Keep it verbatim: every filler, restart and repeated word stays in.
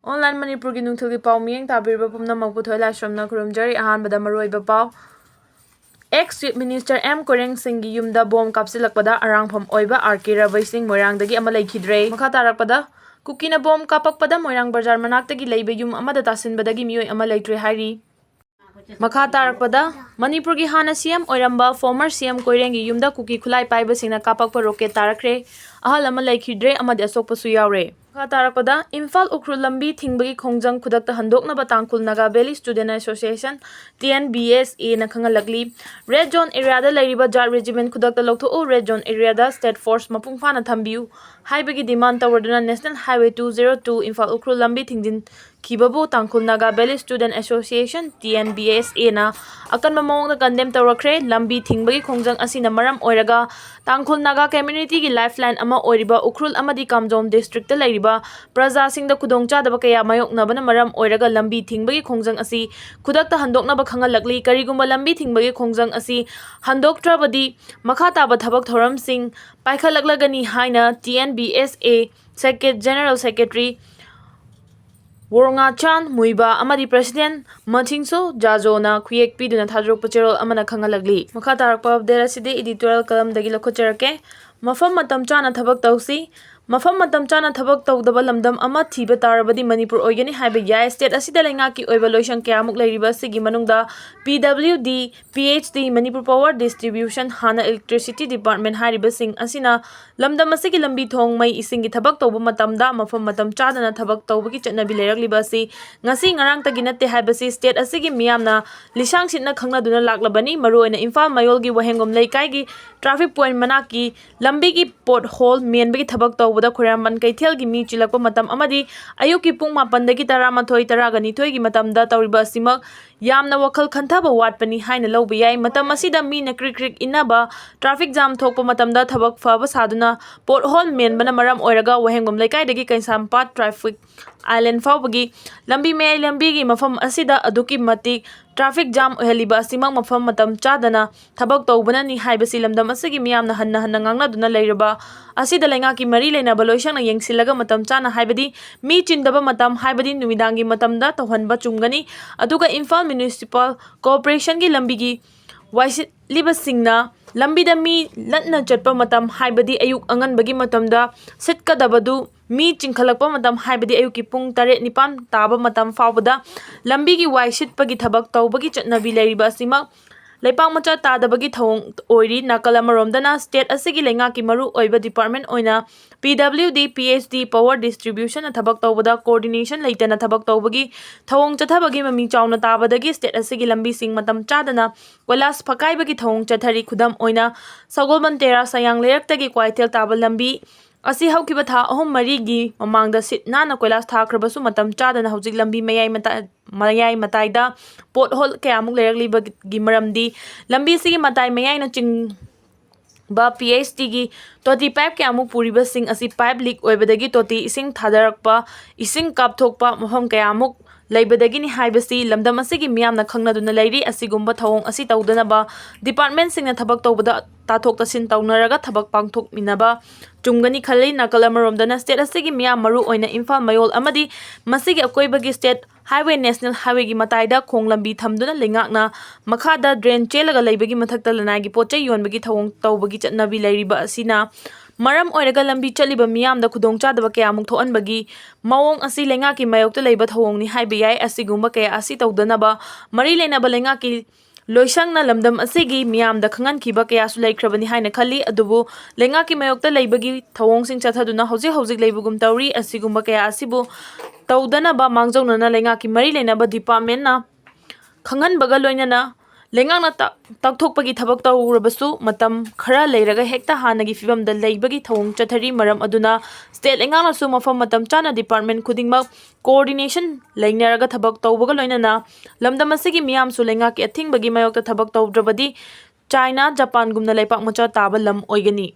Online ꯃꯅꯤꯄꯨꯔꯒꯤ ꯅꯨꯡꯊꯤꯜꯒꯤ ꯄꯥꯎ ꯃꯤꯠꯌꯦꯡ ꯇꯥꯕꯤꯔꯤꯕ ꯄꯨꯝꯅꯃꯛꯄꯨ ꯊꯣꯏ ꯂꯥꯏꯁ꯭ꯔꯝꯅ ꯈꯨꯔꯨꯝꯖꯔꯤ꯫ ꯑꯍꯥꯟꯕꯗ ꯃꯔꯨꯑꯣꯏꯕ ꯄꯥꯎ꯫ Ex Chief Minister M Koireng ꯁꯤꯡꯒꯤ ꯌꯨꯝꯗ ꯕꯣꯝ ꯀꯥꯞꯁꯤꯜꯂꯛꯄꯗ ꯑꯔꯥꯡꯐꯝ ꯑꯣꯏꯕ R K ꯔꯕꯩ ꯁꯤꯡ ꯃꯣꯏꯔꯥꯡꯗꯒꯤ ꯑꯃ ꯂꯩꯈꯤꯗ꯭ꯔꯦ꯫ ꯃꯈꯥ ꯇꯥꯔꯛꯄꯗ, ꯀꯨꯀꯤꯅ ꯕꯣꯝ ꯀꯥꯞꯄꯛꯄꯗ ꯃꯣꯏꯔꯥꯡ ꯕꯖꯥꯔ ꯃꯅꯥꯛꯇꯒꯤ ꯂꯩꯕ ꯌꯨꯝ ꯑꯃꯗ ꯇꯥꯁꯤꯟꯕꯗꯒꯤ ꯃꯤꯑꯣꯏ ꯑꯃ ꯂꯩꯇ꯭ꯔꯦ ꯍꯥꯏꯔꯤ꯫ ꯃꯈꯥ ꯇꯥꯔꯛꯄꯗ, ꯃꯅꯤꯄꯨꯔꯒꯤ ꯍꯥꯟꯅ C M ꯑꯣꯏꯔꯝꯕ former C M ꯀꯣꯏꯔꯦꯡꯒꯤ ꯌꯨꯝꯗ ꯀꯨꯀꯤ ꯈꯨꯠꯂꯥꯏ ꯄꯥꯏꯕꯁꯤꯡꯅ ꯀꯥꯞꯄꯛꯄ rocket ꯇꯥꯔꯛꯈ꯭ꯔꯦ꯫ ꯑꯍꯜ ꯑꯃ ꯂꯩꯈꯤꯗ꯭ꯔꯦ ꯑꯃꯗꯤ ꯑꯁꯣꯛꯄꯁꯨ ꯌꯥꯎꯔꯦ꯫ ꯃꯈꯥ ꯇꯥꯔꯛꯄꯗ, ꯏꯝꯐꯥꯜ ꯎꯈ꯭ꯔꯨꯜ ꯂꯝꯕꯤ ꯊꯤꯡꯕꯒꯤ ꯈꯣꯡꯖꯪ ꯈꯨꯗꯛꯇ ꯍꯟꯗꯣꯛꯅꯕ ꯇꯥꯡꯈꯨꯜ Naga Valley Student Association, T N B S A ꯅ ꯈꯪꯍꯜꯂꯛꯂꯤ꯫ Red Zone area ꯗ ꯂꯩꯔꯤꯕ ꯖꯥꯠ regiment ꯈꯨꯗꯛꯇ ꯂꯧꯊꯣꯛꯎ, red zone area ꯗ state force ꯃꯄꯨꯡ ꯐꯥꯅ ꯊꯝꯕꯤꯌꯨ ꯍꯥꯏꯕꯒꯤ demand ꯇꯧꯔꯗꯨꯅ National Highway two zero two Imphal Ukhrul ꯂꯝꯕꯤ ꯊꯤꯡꯖꯤꯟ ꯈꯤꯕꯕꯨ ꯇꯥꯡꯈꯨꯜ Naga Valley Student Association, T N B S A ꯅ ꯑꯀꯟꯕ ꯃꯑꯣꯡꯗ condemn ꯇꯧꯔꯛꯈ꯭ꯔꯦ꯫ ꯂꯝꯕꯤ ꯊꯤꯡꯕꯒꯤ ꯈꯣꯡꯖꯪ ꯑꯁꯤꯅ ꯃꯔꯝ ꯑꯣꯏꯔꯒ ꯇꯥꯡꯈꯨꯜ ꯅꯥꯒꯥ community ꯒꯤ lifeline ꯑꯃ ꯑꯣꯏꯔꯤꯕ ꯎꯈ꯭ꯔꯨꯜ ꯑꯃꯗꯤ ꯀꯥꯝꯖꯣꯡ district ꯇ ꯂꯩꯔꯤꯕ ꯄ꯭ꯔꯖꯥꯁꯤꯡꯗ ꯈꯨꯗꯣꯡꯆꯥꯗꯕ ꯀꯌꯥ ꯃꯥꯌꯣꯛꯅꯕꯅ ꯃꯔꯝ ꯑꯣꯏꯔꯒ ꯂꯝꯕꯤ ꯊꯤꯡꯕꯒꯤ ꯈꯣꯡꯖꯪ ꯑꯁꯤ ꯈꯨꯗꯛꯇ ꯍꯟꯗꯣꯛꯅꯕ ꯈꯪꯍꯜꯂꯛꯂꯤ꯫ ꯀꯔꯤꯒꯨꯝꯕ ꯂꯝꯕꯤ ꯊꯤꯡꯕꯒꯤ ꯈꯣꯡꯖꯪ ꯑꯁꯤ ꯍꯟꯗꯣꯛꯇ꯭ꯔꯕꯗꯤ ꯃꯈꯥ ꯇꯥꯕ ꯊꯕꯛ ꯊꯧꯔꯝꯁꯤꯡ ꯄꯥꯏꯈꯠꯂꯛꯂꯒꯅꯤ ꯍꯥꯏꯅ T N B S A Secret-, General Secretary ꯋꯣꯔꯉꯥꯆꯥꯟ ꯃꯨꯏꯕꯥ ꯑꯃꯗꯤ President ꯃꯊꯤꯡꯁꯣ ꯖꯥꯖꯣꯅ ꯈꯨꯌꯦꯛ ꯄꯤꯗꯨꯅ ꯊꯥꯗꯣꯔꯛꯄ ꯆꯦꯔꯣꯜ ꯑꯃꯅ ꯈꯪꯍꯜꯂꯛꯂꯤ꯫ ꯃꯈꯥ ꯇꯥꯔꯛꯄ update ꯑꯁꯤꯗꯤ editorial column ꯗꯒꯤ ꯂꯧꯈꯠꯆꯔꯛꯀꯦ꯫ ꯃꯐꯝ ꯃꯇꯝ ꯆꯥꯅ ꯊꯕꯛ ꯇꯧꯁꯤ꯫ ꯃꯐꯝ ꯃꯇꯝ ꯆꯥꯅ ꯊꯕꯛ ꯇꯧꯗꯕ ꯂꯝꯗꯝ ꯑꯃ ꯊꯤꯕ ꯇꯥꯔꯕꯗꯤ ꯃꯅꯤꯄꯨꯔ ꯑꯣꯏꯒꯅꯤ ꯍꯥꯏꯕ ꯌꯥꯏ꯫ State ꯑꯁꯤꯗ ꯂꯩꯉꯥꯛꯀꯤ ꯑꯣꯏꯕ ꯂꯣꯏꯁꯪ ꯀꯌꯥꯃꯨꯛ ꯂꯩꯔꯤꯕ ꯑꯁꯤꯒꯤ ꯃꯅꯨꯡꯗ P W D, P H D, Manipur Power Distribution, ꯍꯥꯟꯅ Electricity Department ꯍꯥꯏꯔꯤꯕꯁꯤꯡ ꯑꯁꯤꯅ ꯂꯝꯗꯝ ꯑꯁꯤꯒꯤ ꯂꯝꯕꯤ ꯊꯣꯡ, ꯃꯩ ꯏꯁꯤꯡꯒꯤ ꯊꯕꯛ ꯇꯧꯕ ꯃꯇꯝꯗ ꯃꯐꯝ ꯃꯇꯝ ꯆꯥꯗꯅ ꯊꯕꯛ ꯇꯧꯕꯒꯤ ꯆꯠꯅꯕꯤ ꯂꯩꯔꯛꯂꯤꯕ ꯑꯁꯤ ꯉꯁꯤ ꯉꯔꯥꯡꯇꯒꯤ ꯅꯠꯇꯦ ꯍꯥꯏꯕꯁꯤ state ꯑꯁꯤꯒꯤ ꯃꯤꯌꯥꯝꯅ ꯂꯤꯁꯥꯡ ꯁꯤꯠꯅ ꯈꯪꯅꯗꯨꯅ ꯂꯥꯛꯂꯕꯅꯤ꯫ ꯃꯔꯨꯑꯣꯏꯅ ꯏꯝꯐꯥꯜ ꯃꯌꯣꯜꯒꯤ ꯋꯥꯍꯦꯡꯕꯝ ꯂꯩꯀꯥꯏꯒꯤ traffic point ꯃꯅꯥꯛꯀꯤ ꯂꯝꯕꯤꯒꯤ pothole ꯃꯦꯟꯕꯒꯤ ꯊꯕꯛ ꯇꯧꯕꯗ ꯈꯣꯏꯔꯥꯝꯕꯟ ꯀꯩꯊꯦꯜꯒꯤ ꯃꯤ ꯆꯤꯜꯂꯛꯄ ꯃꯇꯝ ꯑꯃꯗꯤ ꯑꯌꯨꯛꯀꯤ ꯄꯨꯡ ꯃꯥꯄꯟꯗꯒꯤ ꯇꯔꯥꯃꯥꯊꯣꯏ, ꯇꯔꯥꯒ ꯅꯤꯊꯣꯏꯒꯤ ꯃꯇꯝꯗ ꯇꯧꯔꯤꯕ ꯑꯁꯤꯃꯛ ꯌꯥꯝꯅ ꯋꯥꯈꯜ ꯈꯟꯊꯕ ꯋꯥꯠꯄꯅꯤ ꯍꯥꯏꯅ ꯂꯧꯕ ꯌꯥꯏ꯫ ꯃꯇꯝ ꯑꯁꯤꯗ ꯃꯤꯅ ꯀ꯭ꯔꯤꯛ ꯀ꯭ꯔꯤꯛ ꯏꯟꯅꯕ, ꯇ꯭ꯔꯥꯐꯤꯛ ꯖꯥꯝ ꯊꯣꯛꯄ ꯃꯇꯝꯗ ꯊꯕꯛ ꯐꯕ ꯁꯥꯗꯨꯅ ꯄꯣꯠꯍꯣꯜ ꯃꯦꯟꯕꯅ ꯃꯔꯝ ꯑꯣꯏꯔꯒ ꯋꯥꯍꯦꯡꯕꯝ ꯂꯩꯀꯥꯏꯗꯒꯤ ꯀꯩꯁꯥꯝꯄꯥꯠ ꯇ꯭ꯔꯥꯐꯤꯛ ꯑꯥꯏꯂꯦꯟ ꯐꯥꯎꯕꯒꯤ ꯂꯝꯕꯤ ꯃꯌꯥꯏ ꯂꯝꯕꯤꯒꯤ ꯃꯐꯝ ꯑꯁꯤꯗ ꯑꯗꯨꯛꯀꯤ ꯃꯇꯤꯛ ꯇ꯭ꯔꯥꯐꯤꯛ ꯖꯥꯝ ꯑꯣꯏꯍꯜꯂꯤꯕ ꯑꯁꯤꯃꯛ ꯃꯐꯝ ꯃꯇꯝ ꯆꯥꯗꯅ ꯊꯕꯛ ꯇꯧꯕꯅꯅꯤ ꯍꯥꯏꯕꯁꯤ ꯂꯝꯗꯝ ꯑꯁꯤꯒꯤ ꯃꯤꯌꯥꯝꯅ ꯍꯟꯅ ꯍꯟꯅ ꯉꯥꯡꯅꯗꯨꯅ ꯂꯩꯔꯕ ꯑꯁꯤꯗ ꯂꯩꯉꯥꯛꯀꯤ ꯃꯔꯤ ꯂꯩꯅꯕ ꯂꯣꯏꯁꯪꯅ ꯌꯦꯡꯁꯤꯜꯂꯒ ꯃꯇꯝ ꯆꯥꯅ, ꯍꯥꯏꯕꯗꯤ ꯃꯤ ꯆꯤꯟꯗꯕ ꯃꯇꯝ, ꯍꯥꯏꯕꯗꯤ ꯅꯨꯃꯤꯗꯥꯡꯒꯤ ꯃꯇꯝꯗ ꯇꯧꯍꯟꯕ ꯆꯨꯝꯒꯅꯤ꯫ ꯑꯗꯨꯒ ꯏꯝꯐꯥꯜ ꯃ꯭ꯌꯨꯅꯤꯁꯤꯄꯥꯜ ꯀꯣꯔꯄꯣꯔꯦꯁꯟꯒꯤ ꯂꯝꯕꯤꯒꯤ ꯋꯥꯏꯁꯤꯠꯂꯤꯕꯁꯤꯡꯅ ꯂꯝꯕꯤꯗ ꯃꯤ ꯂꯠꯅ ꯆꯠꯄ ꯃꯇꯝ, ꯍꯥꯏꯕꯗꯤ ꯑꯌꯨꯛ ꯑꯉꯟꯕꯒꯤ ꯃꯇꯝꯗ ꯁꯤꯠꯀꯗꯕꯗꯨ ꯃꯤ ꯆꯤꯟꯈꯠꯂꯛꯄ ꯃꯇꯝ, ꯍꯥꯏꯕꯗꯤ ꯑꯌꯨꯛꯀꯤ ꯄꯨꯡ ꯇꯔꯦꯠ ꯅꯤꯄꯥꯟ ꯇꯥꯕ ꯃꯇꯝ ꯐꯥꯎꯕꯗ ꯂꯝꯕꯤꯒꯤ ꯋꯥꯏ ꯁꯤꯠꯄꯒꯤ ꯊꯕꯛ ꯇꯧꯕꯒꯤ ꯆꯠꯅꯕꯤ ꯂꯩꯔꯤꯕ ꯑꯁꯤꯃꯛ ꯂꯩꯄꯥꯛ ꯃꯆꯥ ꯇꯥꯗꯕꯒꯤ ꯊꯧꯑꯣꯡ ꯑꯣꯏꯔꯤ꯫ ꯅꯥꯀꯜ ꯑꯃꯔꯣꯝꯗꯅ, ꯁ꯭ꯇꯦꯠ ꯑꯁꯤꯒꯤ ꯂꯩꯉꯥꯛꯀꯤ ꯃꯔꯨ ꯑꯣꯏꯕ ꯗꯤꯄꯥꯔꯠꯃꯦꯟ ꯑꯣꯏꯅ ꯄꯤ ꯗꯕ꯭ꯂꯤꯎ ꯗꯤ, ꯄꯤ ꯑꯩꯆ ꯗꯤ, ꯄꯥꯋꯔ ꯗꯤꯁꯇ꯭ꯔꯤꯕ꯭ꯌꯨꯁꯟꯅ ꯊꯕꯛ ꯇꯧꯕꯗ ꯀꯣꯑꯣꯔꯗꯤꯅꯦꯁꯟ ꯂꯩꯇꯅ ꯊꯕꯛ ꯇꯧꯕꯒꯤ ꯊꯧꯑꯣꯡ ꯆꯠꯊꯕꯒꯤ ꯃꯃꯤ ꯆꯥꯎꯅ ꯇꯥꯕꯗꯒꯤ ꯁ꯭ꯇꯦꯠ ꯑꯁꯤꯒꯤ ꯂꯝꯕꯤꯁꯤꯡ ꯃꯇꯝ ꯆꯥꯗꯅ ꯀꯣꯏꯂꯥꯁ ꯐꯛꯀꯥꯏꯕꯒꯤ ꯊꯧꯑꯣꯡ ꯆꯠꯊꯔꯤ꯫ ꯈꯨꯗꯝ ꯑꯣꯏꯅ, ꯁꯒꯣꯜꯕꯟ ꯇꯦꯔꯥ ꯁꯌꯥꯡ ꯂꯩꯔꯛꯇꯒꯤ ꯀ꯭ꯋꯥꯏꯊꯦꯜ ꯇꯥꯕ ꯂꯝꯕꯤ ꯑꯁꯤ ꯍꯧꯈꯤꯕ ꯊꯥ ꯑꯍꯨꯝ ꯃꯔꯤꯒꯤ ꯃꯃꯥꯡꯗ ꯁꯤꯠ ꯅꯥꯟꯅ ꯀꯣꯏꯂꯥꯁ ꯊꯥꯈ꯭ꯔꯕꯁꯨ, ꯃꯇꯝ ꯆꯥꯗꯅ ꯍꯧꯖꯤꯛ ꯂꯝꯕꯤ ꯃꯌꯥꯏ ꯃꯇꯥ-, ꯃꯌꯥꯏ ꯃꯇꯥꯏꯗ ꯄꯣꯠꯍꯣꯜ ꯀꯌꯥꯃꯨꯛ ꯂꯩꯔꯛꯂꯤꯕꯒꯤ ꯃꯔꯝꯗꯤ, ꯂꯝꯕꯤ ꯑꯁꯤꯒꯤ ꯃꯇꯥꯏ ꯃꯌꯥꯏꯅ ꯆꯤꯡ ꯕ ꯄꯤ ꯑꯩꯆ ꯗꯤꯒꯤ ꯇꯣꯇꯤ ꯄꯥꯏꯞ ꯀꯌꯥꯃꯨꯛ ꯄꯨꯔꯤꯕꯁꯤꯡ ꯑꯁꯤ ꯄꯥꯏꯞ ꯂꯤꯛ ꯑꯣꯏꯕꯗꯒꯤ ꯇꯣꯇꯤ ꯏꯁꯤꯡ ꯊꯥꯗꯔꯛꯄ, ꯏꯁꯤꯡ ꯀꯥꯞꯊꯣꯛꯄ ꯃꯐꯝ ꯀꯌꯥꯃꯨꯛ ꯂꯩꯕꯗꯒꯤꯅꯤ ꯍꯥꯏꯕꯁꯤ ꯂꯝꯗꯝ ꯑꯁꯤꯒꯤ ꯃꯤꯌꯥꯝꯅ ꯈꯪꯅꯗꯨꯅ ꯂꯩꯔꯤ꯫ ꯑꯁꯤꯒꯨꯝꯕ ꯊꯧꯑꯣꯡ ꯑꯁꯤ ꯇꯧꯗꯅꯕ ꯗꯤꯄꯥꯔꯠꯃꯦꯟꯁꯤꯡꯅ ꯊꯕꯛ ꯇꯧꯕꯗ ꯇꯥꯊꯣꯛ ꯇꯥꯁꯤꯟ ꯇꯧꯅꯔꯒ ꯊꯕꯛ ꯄꯥꯡꯊꯣꯛꯃꯤꯟꯅꯕ ꯆꯨꯝꯒꯅꯤ ꯈꯜꯂꯤ꯫ ꯅꯥꯀꯜ ꯑꯃꯔꯣꯝꯗꯅ, ꯁ꯭ꯇꯦꯠ ꯑꯁꯤꯒꯤ ꯃꯤꯌꯥꯝ, ꯃꯔꯨ ꯑꯣꯏꯅ ꯏꯝꯐꯥꯜ ꯃꯌꯣꯜ ꯑꯃꯗꯤ ꯃꯁꯤꯒꯤ ꯑꯀꯣꯏꯕꯒꯤ ꯁ꯭ꯇꯦꯠ ꯍꯥꯏꯋꯦ, ꯅꯦꯁꯅꯦꯜ ꯍꯥꯏꯋꯦꯒꯤ ꯃꯇꯥꯏꯗ ꯈꯣꯡ ꯂꯝꯕꯤ ꯊꯝꯗꯨꯅ ꯂꯩꯉꯥꯛꯅ ꯃꯈꯥꯗ ꯗ꯭ꯔꯦꯟ ꯆꯦꯜꯂꯒ ꯂꯩꯕꯒꯤ ꯃꯊꯛꯇ ꯂꯅꯥꯏꯒꯤ ꯄꯣꯠ ꯆꯩ ꯌꯣꯟꯕꯒꯤ ꯊꯧꯑꯣꯡ ꯇꯧꯕꯒꯤ ꯆꯠꯅꯕꯤ ꯂꯩꯔꯤꯕ ꯑꯁꯤꯅ ꯃꯔꯝ ꯑꯣꯏꯔꯒ ꯂꯝꯕꯤ ꯆꯠꯂꯤꯕ ꯃꯤꯌꯥꯝꯗ ꯈꯨꯗꯣꯡꯆꯥꯗꯕ ꯀꯌꯥꯃꯨꯛ ꯊꯣꯛꯍꯟꯕꯒꯤ ꯃꯑꯣꯡ ꯑꯁꯤ ꯂꯩꯉꯥꯛꯀꯤ ꯃꯥꯌꯣꯛꯇ ꯂꯩꯕ ꯊꯧꯑꯣꯡꯅꯤ ꯍꯥꯏꯕ ꯌꯥꯏ꯫ ꯑꯁꯤꯒꯨꯝꯕ ꯀꯌꯥ ꯑꯁꯤ ꯇꯧꯗꯅꯕ ꯃꯔꯤ ꯂꯩꯅꯕ ꯂꯩꯉꯥꯛꯀꯤ ꯂꯣꯏꯁꯪꯅ ꯂꯝꯗꯝ ꯑꯁꯤꯒꯤ ꯃꯤꯌꯥꯝꯗ ꯈꯪꯍꯟꯈꯤꯕ ꯀꯌꯥꯁꯨ ꯂꯩꯈ꯭ꯔꯕꯅꯤ ꯍꯥꯏꯅ ꯈꯜꯂꯤ꯫ ꯑꯗꯨꯕꯨ ꯂꯩꯉꯥꯛꯀꯤ ꯃꯥꯌꯣꯛꯇ ꯂꯩꯕꯒꯤ ꯊꯧꯑꯣꯡꯁꯤꯡ ꯆꯠꯊꯗꯨꯅ ꯍꯧꯖꯤꯛ ꯍꯧꯖꯤꯛ ꯂꯩꯕꯒꯨꯝ ꯇꯧꯔꯤ꯫ ꯑꯁꯤꯒꯨꯝꯕ ꯀꯌꯥ ꯑꯁꯤꯕꯨ ꯇꯧꯗꯅꯕ ꯃꯥꯡꯖꯧꯅꯅ ꯂꯩꯉꯥꯛꯀꯤ ꯃꯔꯤ ꯂꯩꯅꯕ ꯗꯤꯄꯥꯔꯠꯃꯦꯟꯅ ꯈꯪꯍꯟꯕꯒ ꯂꯣꯏꯅꯅ ꯂꯩꯉꯥꯛꯅ ꯇꯥꯛ- ꯇꯥꯛꯊꯣꯛꯄꯒꯤ ꯊꯕꯛ ꯇꯧꯔꯕꯁꯨ, ꯃꯇꯝ ꯈꯔ ꯂꯩꯔꯒ ꯍꯦꯛꯇ ꯍꯥꯟꯅꯒꯤ ꯐꯤꯕꯝꯗ ꯂꯩꯕꯒꯤ ꯊꯧꯑꯣꯡ ꯆꯠꯊꯔꯤ꯫ ꯃꯔꯝ ꯑꯗꯨꯅ state ꯂꯩꯉꯥꯛꯅꯁꯨ ꯃꯐꯝ ꯃꯇꯝ ꯆꯥꯅ department ꯈꯨꯗꯤꯡꯃꯛ coordination ꯂꯩꯅꯔꯒ ꯊꯕꯛ ꯇꯧꯕꯒ ꯂꯣꯏꯅꯅ ꯂꯝꯗꯝ ꯑꯁꯤꯒꯤ ꯃꯤꯌꯥꯝꯁꯨ ꯂꯩꯉꯥꯛꯀꯤ ꯑꯊꯤꯡꯕꯒꯤ ꯃꯥꯌꯣꯛꯇ ꯊꯕꯛ ꯇꯧꯗ꯭ꯔꯕꯗꯤ ꯆꯥꯏꯅꯥ, ꯖꯄꯥꯟꯒꯨꯝꯅ ꯂꯩꯄꯥꯛ ꯃꯆꯥ ꯇꯥꯕ ꯂꯝ ꯑꯣꯏꯒꯅꯤ꯫